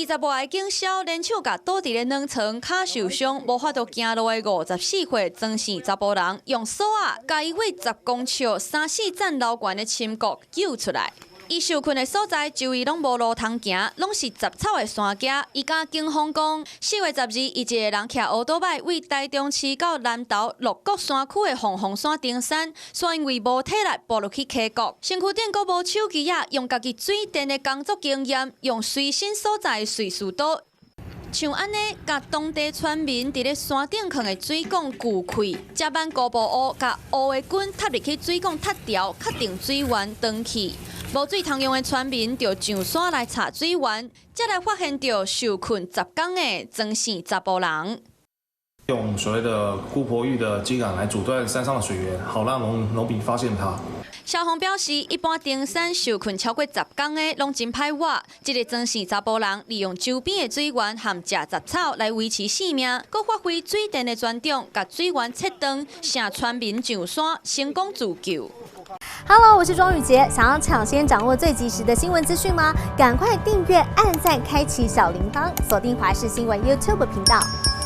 25个警消連手共倒佇咧軟床、跤受傷、無法度行路的54歲莊姓查埔人，用索仔共伊對10公尺三四層樓懸的深谷救出來。伊受困的所在周圍攏無路通行，攏是雜草的山徑。伊佮警方講，4月12，伊一个人騎歐多擺對台中市到南投鹿谷山區的鳳凰山登山，煞因為無體力步入去溪谷，身軀頂閣無手機仔，用家己水電的工作經驗，用隨身所在的瑞士刀，像按呢，共當地村民佇咧山頂囥的水管鋸開，才挽姑婆芋，共烏的根插入去水管插條，確定水源斷去。無水通用的村民就上山來查水源，才來發現著受困10工的莊姓查埔人。用所謂的姑婆芋的秸稈來阻斷山上的水源，好讓農民發現它。消防表示，一般登山受困超過10工的，攏真歹活。這个莊姓查埔人利用周邊的水源和食雜草來維持性命，閣發揮水電的專長，共水源切斷，晟村民上山，成功自救。 Hello，我是莊宇傑，想要搶先掌握最及時的新聞資訊嗎？趕快訂閱、按讚、開啟小鈴鐺，鎖定華視新聞 YouTube 頻道。